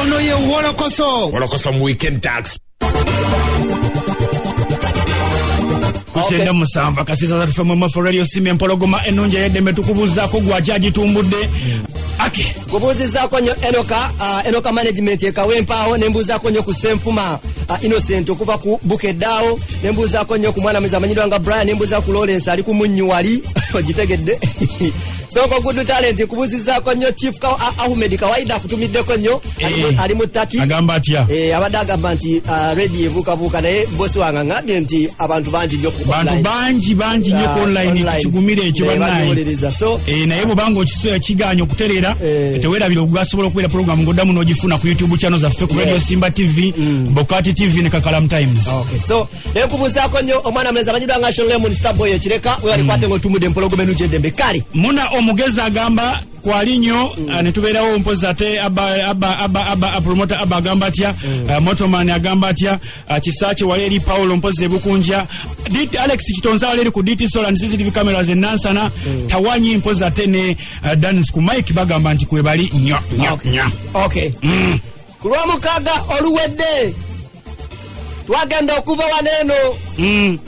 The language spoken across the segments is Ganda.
Ono ye Wolokoso. Wolokoso mu weekend tax. 97 akasiisa zatufe mu mafo radio simu empologoma ennungi ey'eddembe tukubuuzaako gwaki agitumbudde ake. Nkubuuzizaako nnyo Enoka, Enoka Management ekawempaawo, nembuuzaako nnyo ku Senfuma Innocent okuva ku Bukeddaawo, nembuuzaako nnyo ku mwana mwezi amanyiddwa nga Brian, nembuuzaako ku Lawrence ali ku munnyu wali ogitegedde. Soko Good Talent, nkubuuzizaako nnyo Chief Ahmed Kawaida akutumiddeko nnyo ali mu Taki. Agamba atya? Abadde agamba nti radio ebuukabuuka, naye bosi wange aŋŋambye nti abantu bangi nnyo ku bantu online. Bangi bangi nnyo ku online. Online. Tukigumire ekyo bannaye. Bagiwuliriza. So naye bwobanga kiganye okutereera, teweerabira ogwasobola okubeera program ng'oddamu n'ogifuna ku YouTube channel zaffe ku Radio Simba TV, Bokati TV ne Kakalam Times. Okay. So nenkubuuzaako nnyo omwana mulezi amanyiddwa nga Shon Lemon Starboy ekireka we balikwate ng'otumudde empologoma ennungi eddembe kale. Muna omugezi agamba kwali nnyo, ne tubeerawo mpozi ate aba aba aba aba promoter aba agamba atya? Motoman agamba atya? Kisaaki wali eri Paulo mpozi ebukunja. Alex Kitonsa wali eri ku DT Solar and CCTV cameras enansana tawanyi mpozi ate ne Danis ku mike bagamba nti kwebali nnyo nnyo nnyo. Okay. Ku lwomukaaga oluwedde twagenda okuva wano eno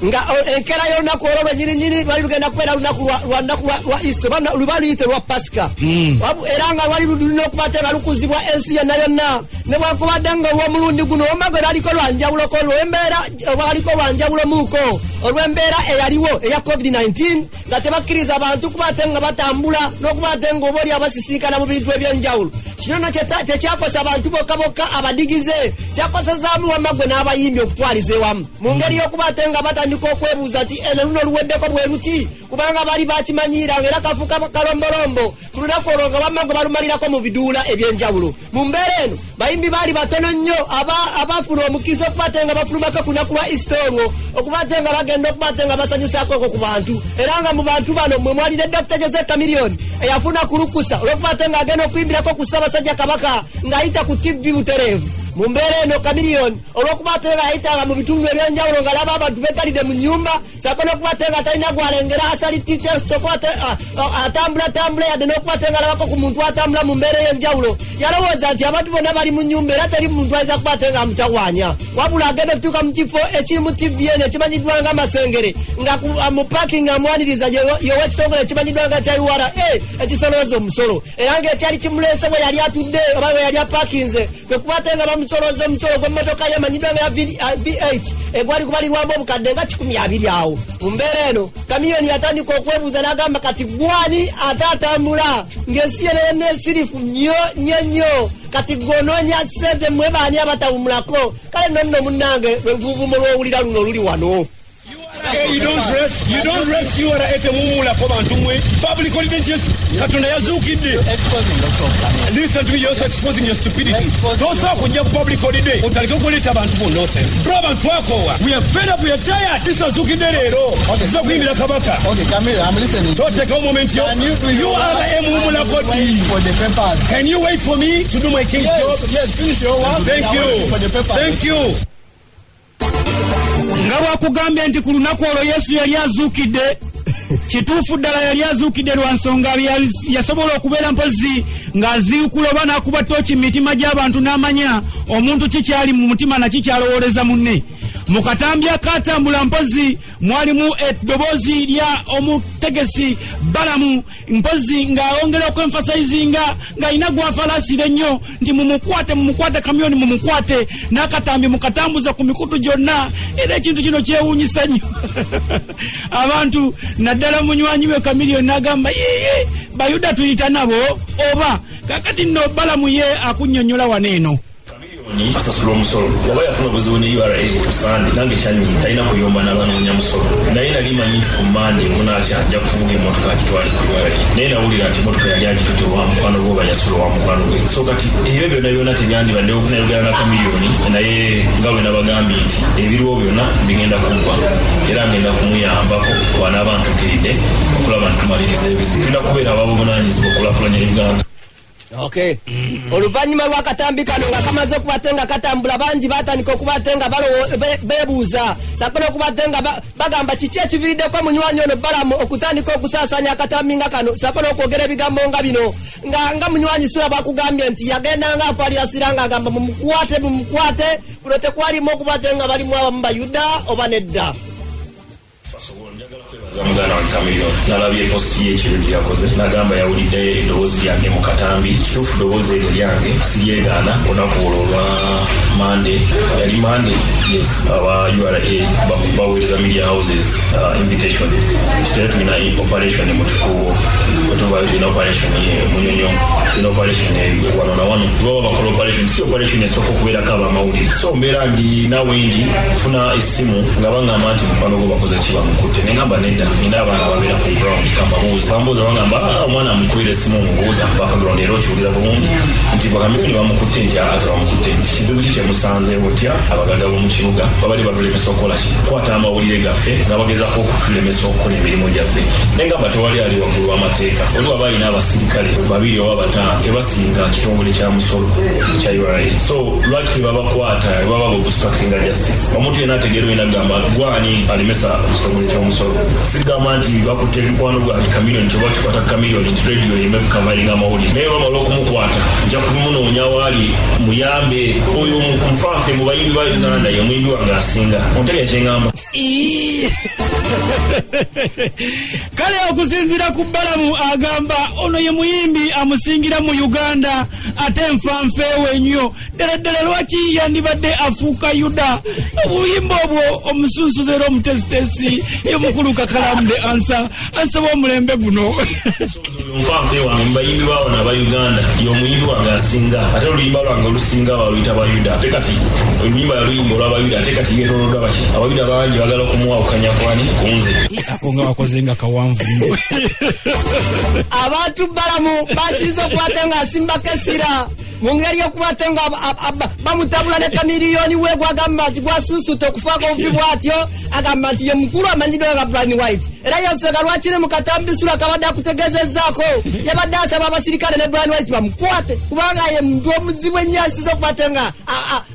nga enkeera y'olunaku olwo lwenyininyini lwali lugenda kubeera lunaku lwa lunaku lwa Easter oba luba luyite lwa Pasika. Era nga lwali lulina okuba te nga lukuzibwa ensi yonna yonna, ne bwankubadde nga olw'omulundi guno omagwe lwaliko lwanjawuloko olw'embeera, lwaliko lwanjawulomuuko olw'embeera eyaliwo eya COVID-19, nga tebakkiriza bantu kuba ate nga batambula n'okuba ate nga oba oli abasisinkana mu bintu ebyenjawulo. Kino nno tekyakosa abantu bokka bokka abadigize, kyakosezaamu wamagwe n'abayimbi okutwaliza ewamu, mu ngeri y'okuba ate nga batandika okwebuuza nti eno luno luweddeko bwe luti, kubanga baali bakimanyiiranga era kafuuka kalombolombo ku lunaku olwo nga wamagwe balumalirako mu biduula ebyenjawulo. Mu mbeera eno bayimbi baali batono nnyo abafuna omukisa okuba ate nga bafulumako ku lunaku lwa Easter olwo, okuba ate nga bagenda okuba ate nga basanyusaako okwo ku bantu. Era nga mu bantu bano mwe mwali ne Dr Jose Chameleone eyafuna ku lukusa olw'okuba ate ng'agenda okuyimbirako ku Ssaabasajja Kabaka ng'ayita ku TV butereevu. Mu mbeera eno Chameleone olw'okuba ate nga yayitanga mu bitundu ebyenjawulo ng'alaba abantu begalidde mu nnyumba, sako n'okuba ate nga talina gwalengera asalitite sokuba ate atambulatambula yadde n'okuba ate nga alabako ku muntu atambula mu mbeera ey'enjawulo, yalowooza nti abantu bonna bali mu nnyumba era teri muntu ayinza kuba ate nga amutawaanya. Wabula agenda okutuuka mu kifo ekirimu TV eno ekimanyiddwa nga Masengere, nga mu parking amwaniriza yowekitongole ekimanyiddwa nga kya URA ekisolooza omusolo. Era ng'ekyali kimuleese bwe yali atudde oba bwe yali apakinze kwe kuba ate nga bamusolooza omusolo gw'emmotoka ye emanyiddwa nga ya V8 egwali gubalirwamu obukadde nga 120 awo. Mu mbeera eno Chameleone yatandika okwebuuza n'agamba, kati gwani ate atambula ng'ensi yena yonna esirifu nnyo nnyo nnyo? Kati gwe onoonya ssente, mmwe baani abatawumulako? Kale nno nno munnange, lwevuvumo lw'owulira luno luli wano. Hey, you don't rest, you don't rest, you are at muwummulako bantu mwe. Public holiday, Jesu Katonda yazuukidde. Listen to me, you're also exposing your stupidity. Tosobola kujja ku public holiday otandike okuleeta abantu mu nonsense. Bro, abantu twakoowa. We are fed up, we are tired. Yesu azuukidde leero. Tuza kuyimbira Kabaka. Okay, Camille, I'm listening. Toteekawo moment yo. Can you do You your are work? muwummulako Wait ddi? for the papers. Can you wait for me to do my king's Yes, job? yes, finish your work. Thank We are waiting you. for the papers. Thank you. Nga bwakugambye nti ku lunaku olwo Yesu yali azuukidde, kituufu ddala yali azuukidde lwa nsonga yasobola okubeera mpozi ng'aziikula oba n'akuba tooki mu mitima gy'abantu n'amanya omuntu kikyali mu mutima nakikyalowooleza munne. Mu katambi akatambula mpozi mwalimu eddoboozi lya omutegesi Balamu mpozi ng'ayongera okwemphasizinga ng'alina gwafalaasira ennyo nti mumukwate, mumukwate Chameleone, mumukwate, n'akatambi mukatambuza ku mikutu gyonna. Era ekintu kino kyewuunyisa nnyo abantu, naddala munywanyi we Chameleone n'agamba, yiyi Bayuda tuyita nabo oba kakati nno Balamu ye akunnyonnyola wano eno. Chameleone asasula omusolo oba yafuna obuzibu ne URA ku Sande, nange kyanyi talina kuyomba n'abanoonya musolo, naye nali manyi nti ku Mande munaakya nja kuvuga emmotoka agitwale ku URA, naye nawulira nti emmotoka yali agitutte wa mukwano gwe oba yasula wa mukwano gwe. So kati ebyo byonna byonna tebyandibaddewo nayogera na Chameleone, naye nga bwe nabagambye nti ebiriwo byonna bigenda kuggwa era ngenda kumuyambako bw'anaaba ntuukiridde okulaba nti tumaliriza ebizibu. Tulina kubeera ababuvunaanyizibwa okulakulanya Uganda. Okay. Oluvannyuma lw'akatambi kano nga kamaze okuba ate nga katambula, bangi batandika okuba ate nga beebuuza sako n'okuba ate nga bagamba kiki ekiviiriddeko munywanyi ono Balamu okutandika okusaasaanya akatambi nga kano sako n'okwogera ebigambo nga bino, nga munywanyi Sula bakugambye nti yagenda nga afalyasira ng'agamba mumukwate, mumukwate. Kuno tekwalimu okuba ate nga balimu abamu Bayuda oba nedda. Njagala kwebaza muganda wange Chameleone. Nalabye post ye ekiro gye yakoze, nagamba yawuliddeyo eddoboozi lyange mu katambi. Kituufu, ddoboozi eryo lyange, siryegaana. Olunaku olwo olwa Mande, yali Mande, yes, aba URA baweereza media houses invitation. Kitera tulina operation mu Kikuubo, wetuvayo tulina operation Munyonyo, tulina operation wano na wano. Baba bakola operation, si operation esooka okubeerako abamawulire. So mbeera ndi naawe ndi nfuna essimu nga baŋŋamba nti mukwano gwo bakoze ki, bamukutte. Neŋŋamba nedda, nina abaana ababeera ku ground, kambabuuza. Bambuuza, bagamba, "Ah, omwana amukubira essimu mubuuza background era okiwulira bulungi nti Chameleone bamukutte," nti aa tebamukutte. Nti kizibu ki kyemusanzeewo? Otya abagagga b'omu kibuga babali batulemesa okukola ki, kukwata amawulire gaffe, nga bagezaako okutulemesa okukola emirimu gyaffe. Naye ngamba tewali ali waggulu w'amateeka. Oli waba alina abasirikale babiri oba bataano, tebasinga kitongole kya musolo kya URA, so lwaki tebabakwata? Baba obstructinga justice. Omuntu yenna ategeera olina kugamba gwani alemesa ekitongole ky'omusolo. Sigamba nti bakutte mikwano gwange Chameleone, kyoba kikwata Chameleone nti radio ereme kukavalinga amawulire, naye bamala okumukwata nja kumunoonya waali muyambe. Oyo nfanfe mu bayimbi ba Uganda, ye muyimbi wange asinga. Ontegera kyeŋŋamba? Kale okusinziira ku Balamu, agamba ono ye muyimbi amusingira mu Uganda, ate nfanfeewe nnyo ddala ddala. Lwaki yandibadde afuuka Yuda? Obuyimba obwo omusunsuzi era omutesitesi ye mukulu Kakalamu de ansa ansaba omulembe guno. Nfanfe wange mubayimbi bawano aba Uganda, ye omuyimbi wange asinga, ate oluyimba lwange olusinga baluyita Bayuda. Ate kati oluyimba yaluyimba olw'Abayuda, ate kati yetoloddwa baki, Abayuda bangi bagala okumwawukanya kwani kunze. Ako nga wakoze nga kawanvu nnyo. Abantu Balamu basinze okuba nga asimbako essira mu ngeri y'okuba ate nga bamutabula ne Chameleone we gwagamba nti gwasuusuta okufaako obubi bw'atyo. Agamba nti ye mukulu amanyiddwa nga Brian White, era yensonga lwaki ne mu katambi Sula kabadde akutegeezezzaako yabadde asaba abasirikale ne Brian White bamukwate, kubanga ye muntu omuzibu ennyo asinze okuba ate nga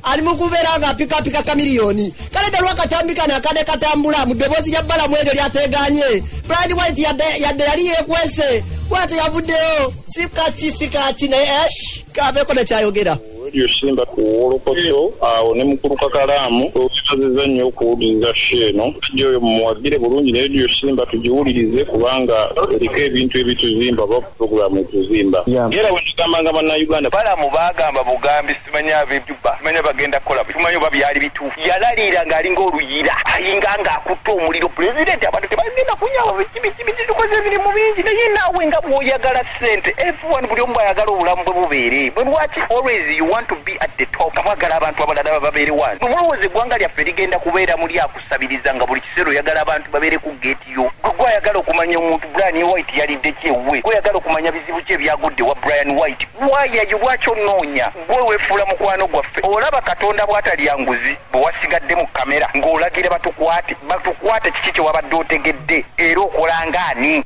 ali mu kubeera nga apikapika Chameleone. Kale ddala lwakatambi kano akadde katambula mu ddoboozi lya Balamu eryo lyateganye Brian White, yadde yali yeekwese bwate yavuddeyo, si kati si kati, naye esh kabeeko nekyayogera. Radio Simba ku Wolokoso awo ne mukulu Kakalaamu, twebaziza nnyo okuwuliriza show eno. Ajja oyo mumuwagire bulungi ne Radio Simba tugiwulirize, kubanga eriko ebintu ebituzimba oba puroguramu etuzimba. Era bwe nagambanga Bannayuganda, Balamu baagamba bugambi, simanya ab'ejuba, simanya bagenda kukola, tumanyi oba byali bituufu. Yalalira ng'alinga oluyira, ayinga ng'akutte omuliro. Pulezidenti, abantu tebagenda kunyawa biki biki biki, tukoze emirimu mingi, naye naawe nga bw'oyagala ssente, everyone, buli omu bw'ayagala obulamu bwe bubeere bwe. Lwaki always you want to be at the top, nga mwagala abantu abalala babeere wansi? Mulowooza eggwanga lyaffe ligenda kubeera muli akusabiriza, nga buli kiseera oyagala abantu babeere ku geeti yo? Gwe gwayagala okumanya omuntu Brian White yalidde ki ewuwe, gweyagala okumanya bizibu ki ebyagudde wa Brian White, wayayo lwaki onoonya? Gwe weefuula mukwano gwaffe. Olaba Katonda bw'atalya nguzi, bwe wasigadde mu kamera ng'olagira batukwate, batukwate, kiki kye wabadde otegedde era okola ng'ani?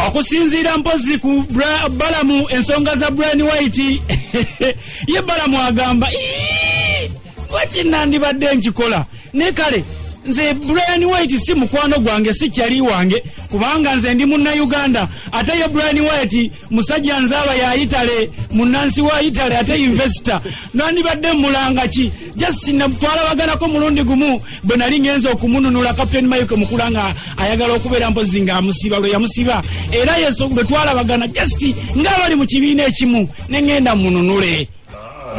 Okusinziira mpozi ku Balamu, ensonga za Brian White, ye Balamu agamba, "Ii, lwaki nandibadde nkikola?" Ne kale nze Brian White si mukwano gwange, si kyali wange, kubanga nze ndi Munnayuganda, ate ye Brian White musajja nzaaba ya Itale, munnansi wa Itale, ate investor. Nandibadde mulanga ki? Just twalabaganako mulundi gumu bwe nali ngenza okumununula Captain Mike Mukula nga ayagala okubeera mpozi ng'amusiba lwe yamusiba, era yeso bwe twalabagana just ng'abali mu kibiina ekimu, ne ŋŋenda mununule.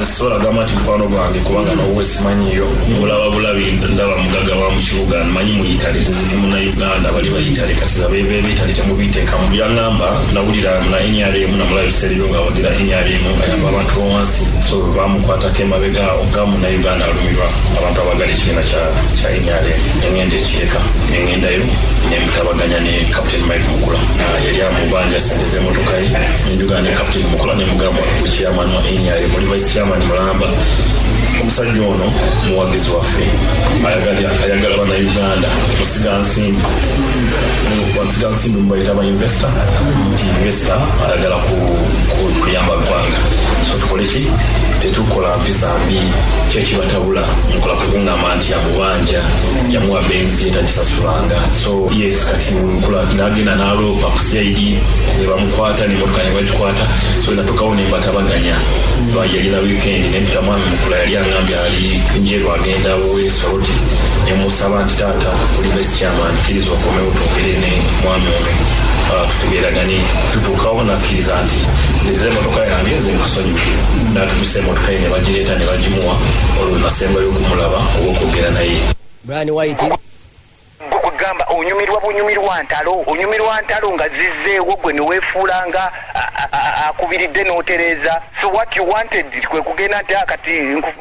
Nsobola gamba nti mukwano gwange, kubanga nawuwe simanyiyo, mulaba bulabi, ndaba mugaga wa mu kibuga, manyi mu Itale, ndi Munnayuganda, bali bayitale. Kati abebeitale temubiteekamu. Byaŋŋamba nawulira na NRM, namulaba ebiseera ebyo nga awagira NRM, ayamba abantu bowansi. So bamukwatako emabega awo nga Munnayuganda alumirwa abantu abagala ekibiina kya NRM. Neŋŋenda ekireka, neŋŋendayo nemutabaganya ne Captain Mike Mukula. Yali amubanja sente z'emmotoka ye. Nenjogana ne Captain Mukula, nemugamba, "Chairman wa NRM, oli vice chairman mulamba, Omusajja ono muwagizi waffe, ayagala bannayuganda, musigansimbi. Basigansimbi mubayita ba investor, nti investor ayagala kuyamba ggwanga. So tukole ki? Tetukola mpisa mbi. Kyekibatabula nkola kukungamba nti amubanja, yamuwa benzi etagisasulanga. So yes, kati nkola nagenda naloopa ku CID nebamukwata, nemotoka nebagikwata. So natukawo nembatabaganya. Yalina weekend, nempita mwami Mukula, yali angambye ali Njeru agenda we Soroti. Nemusaba nti, "Taata, oli vice chairman, kkiriza okomewo twogere ne mwami ono, tutegeeragane." Tutuukawo, nakkiriza nti nzize emotoka yange, nze nkusonyiwe. Natuusa emotoka ye ne bagireeta ne bagimuwa. Olwo nasembayo okumulaba oba okwogera naye. Brian White. Gwe kwegamba onyumirwa bunyumirwa ntalo, onyumirwa ntalo nga zizzeewo, gwe neweefuula nga akubiridde n'otereeza. So what you wanted kwe kugenda nti kati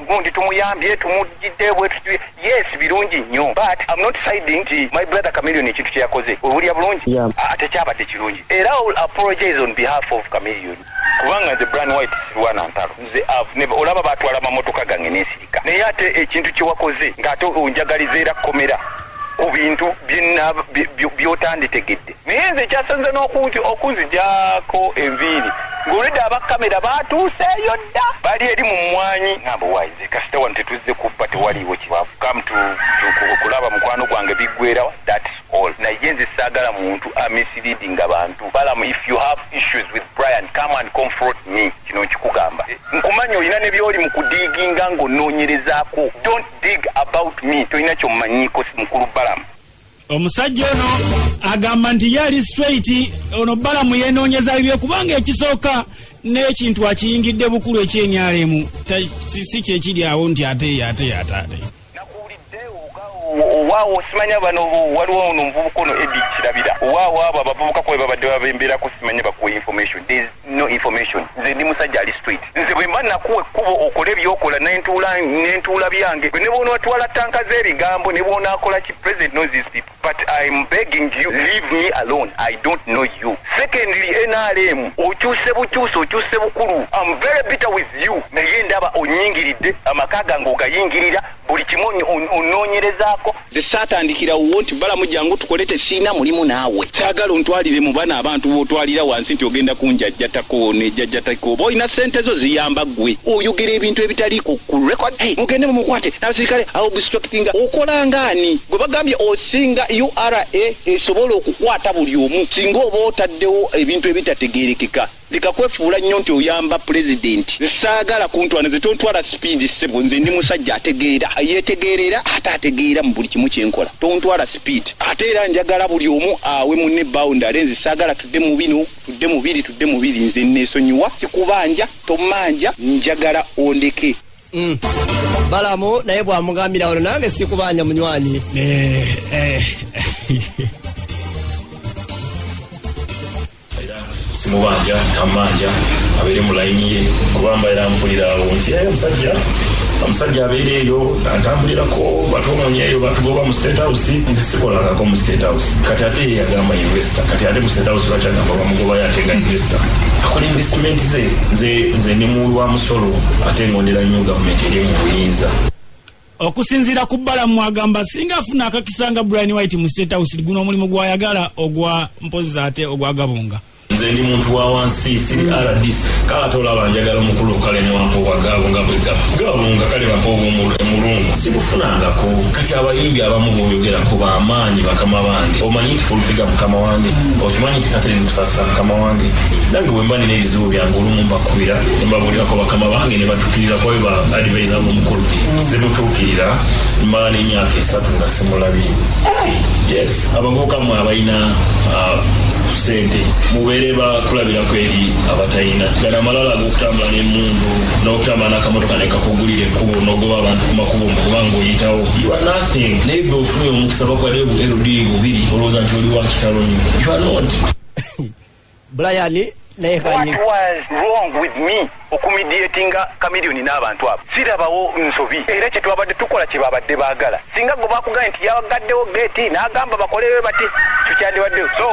gundi tumuyambye, tumugidde bwe tuti. Yes, birungi nnyo, but I'm not siding nti my brother Chameleon ekintu kye yakoze owulira bulungi. Tekyabadde kirungi, era I will apologize on behalf of Chameleon, kubanga nze Brian White sirwana ntalo. Nze olaba batwala amamotoka gange nensirika, naye ate ekintu kye wakoze ng'ate onjagaliza era kkomera ku bintu by'otanditegedde. Naye nze kyasanze n'okunzigyako enviiri ng'olwedde abakamera batuuseeyo dda, bali eri mu mmwanyi. Ngamba waayize kasita wano tetuzze kubba, tewaliiwo come to kulaba mukwano gwange biggwerawa, that's all. Naye nze saagala muntu amisleading abantu. Balamu, if you have issues with Brian, come and confront me. Kino nkikugamba, nkumanya olina ne byoli mu kudiiginga ng'onoonyerezaako. Don't dig about me, tolina kyomumanyiiko mukulu Balamu. Omusajja ono agamba nti ye ali straight. Ono Balamu yenoonyeza bibye, kubanga ekisooka n'ekintu akiyingidde bukulu ekyenyalemu si kyekiri awo nti ate ate ate ate. Nakuwulidde owaawo, simanya bano waliwo ono omuvubuka ono Edi Kirabira, owaawo abo abavubuka kwe babadde babembeerako, simanya bakuwa information. There is no information. Nze ndi musajja ali straight. Nze bwe mba nakuwa ekkubo okole byokola, nentuula byange. Gwe ne bw'onaatwala tanka z'ebigambo, ne bw'onaakola ki, president knows these people, but I'm begging you, leave me alone, I don't know you. Secondly, NRM okyuse bukyuse, okyuse bukulu. I'm very bitter with you, naye ndaba onyingiridde amaka gange, ogayingirira buli kimu, onoonyerezaako. Nze saatandikirawo nti Balamu jangu tukole, tesiina mulimu naawe. Saagala ontwalire mu bano abantu b'otwalira wansi nti ogenda kunjajjatako nejjajjatako. Oba olina ssente zo ziyamba ggwe, oyogera ebintu ebitaliiko ku record. Hey, mugende mumukwate n'abasirikale obstructinga. Okola ngaani gwe bagambye osinga URA esobola okukwata buli omu singa oba otaddewo ebintu ebitategeerekeka? Leka kwefuula nnyo nti oyamba pulezidenti. Saagala kuntwala, nze tontwala speed ssebo. Nze ndi musajja ategeera, yeetegeerera ate ategeera mu buli kimu kyenkola. Tontwala speed. Ate era njagala buli omu awe munne boundary. Nze saagala tudde mu bino, tudde mu biri, tudde mu biri. Nze neesonyiwa, sikubanja, tomanja, njagala ondeke. Balamu naye bwamugambira wano, nange sikubanja munywanyi. Era simubanja, tamanja, abeere mu layini ye, kuba mbaera mpulira awo nti omusajja abeere eyo atambulirako batunonya eyo batugoba mu State House. Nze sikolangako mu State House. Kati ate ye yagamba investor, kati ate mu State House lwaki agamba bamugobayo ate nga investor akola investment ze? Nze ndi muwi wa musolo, ate ngondera nnyo gavumenti eri mu buyinza. Okusinziira ku Balamu, agamba singa afuna akakisa nga Brian White mu State House, guno omulimu gwayagala ogwa mpozi ate ogwa Gabunga. Nze ndi muntu wa wansi, siri RDC. Kale ate olaba njagala omukulu, kale newampa obwa Gabunga bwegaba Gabunga, kale bampa obwomulungu, sibufunangako. Kati abayimbi abamu boyogerako bamaanyi, bakama bange. Omanyi nti Full Figure mukama wange, okimanyi nti Catherine Kusasira mukama wange. Nange bwe mba nina ebizibu byange olumu mbakubira nembabuulirako bakama bange ne batuukirira, kuba ba advisor b'omukulu. Simutuukirira, mmala n'emyaka 3 nga simulabye. Yes, abavubuka mwe abalina sente, mubeere bakulabirako eri abatalina. Gano amalala ag'okutambula n'emmundu n'okutambula n'akamotoka nekakugulira ekkubo n'ogoba abantu ku makubo kubanga oyitawo, you are nothing. Naye gwe ofunye omukisa bakwadde bu LD 2, olowooza nti oli wa kitalo nnyo. You are not. Brian naye What kanyi. was wrong with me okumediatinga Chameleon n'abantu abo? Sirabawo nsobi, era kyetwabadde tukola kye babadde baagala. Singa gwe bakugambye nti yagaddewo geeti n'agamba bakolewe bati, tukyandibaddewo. So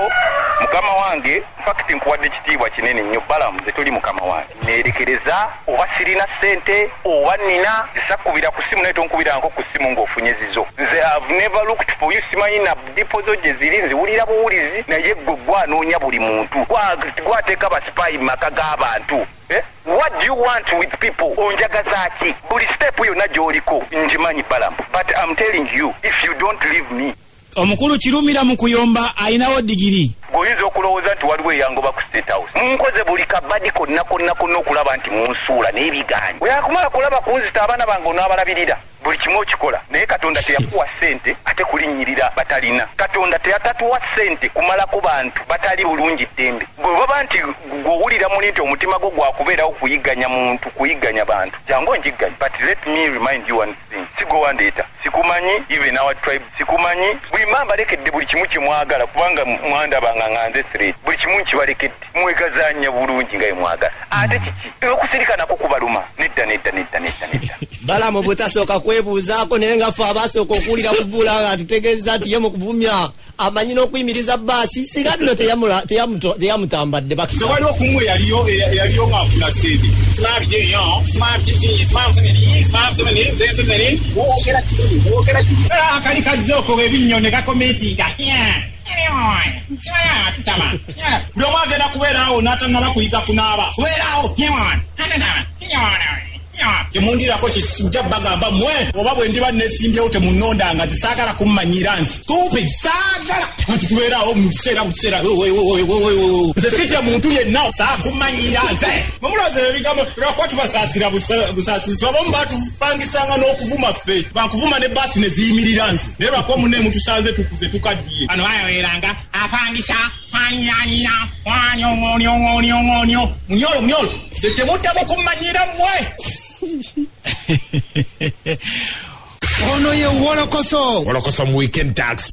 Mukama wange, fact nkuwadde kitiibwa kinene nnyo. Balamu, nze toli mukama wange. Neerekereza oba sirina ssente oba nina, zisakubira ku ssimu, naye tonkubirangako ku ssimu ng'ofunye zizo. Nze have never looked for you, simanyi na dipozo gye ziri, nziwulira buwulizi. Naye gwe gwanoonya buli muntu, gwateeka basipayi mu maka g'abantu. Eh? What do you want with people? Onjagaza ki? Buli step yonna gy'oliko ngimanyi, Balamu, but I'm telling you, if you don't leave me. Omukulu Kirumira mu kuyomba ayinawo digiri. Gweoyinza okulowooza nti waliwo eyangoba ku State House. Munkoze buli kabadi konna konna konna okulaba nti munsuula, naye bigaanyi. Weyakumala kulaba kunzita, abaana bange onaabalabirira, buli kimu okikola, naye Katonda teyakuwa ssente ate kulinnyirira batalina. Katonda teyatatuwa ssente kumalako bantu batali bulungi ddembe. Bwe baba nti gw'owulira muli nti omutima gwo gwakubeerawo kuyigganya muntu, kuyigganya bantu, jangu onjigganya. But let me remind you one thing: sigwe wandeeta, sikumanyi, even our tribe sikumanyi. Buli mamba alekedde buli kimu kyemwagala, kubanga mwandabanga nga nze threat. Buli kimu nkibalekedde, mwegazanya bulungi nga bwemwagala. Ate kiki okusirika nako kubaluma? Nedda, nedda, nedda, nedda, nedda. Balamu butasooka kwebuuzaako, naye nga ffe abasooka okuwulira kubula nga atutegeeza nti ye mu kuvumya amanyi n'okuyimiriza baasi, singa bino teyamutambadde bakisa. Tewaliwo kumwe yaliyo eyaliyo ng'afuna ssente. Akali kazze ebinnyo ne gakomentinga. Buli omu agenda kubeeraawo n'atannaba kuyiga kunaaba kubeeraawo. Temundirako kijja bagamba mwe oba bwe ndiba nesimbyewo temunondanga nti saagala kummanyira nsi stupid, saagala nti tubeeraawo mu kiseera mu kiseera. Nze sitya muntu yenna, saakumanyira nze. Mumulowooza ebigambo lwakuba tubasaasira busaasizi, abamu batupangisanga n'okuvuma ffe, bakuvuma ne baasi ne ziyimirira nze, naye lwakuba munne mutusanze tukuze tukaddiye. Ano bayaweranga apangisa anyanya anyongonyongonyongonyo munyolo munyolo, temuddamu kummanyira mmwe. Ono ye Wolokoso. Wolokoso mu weekend tax.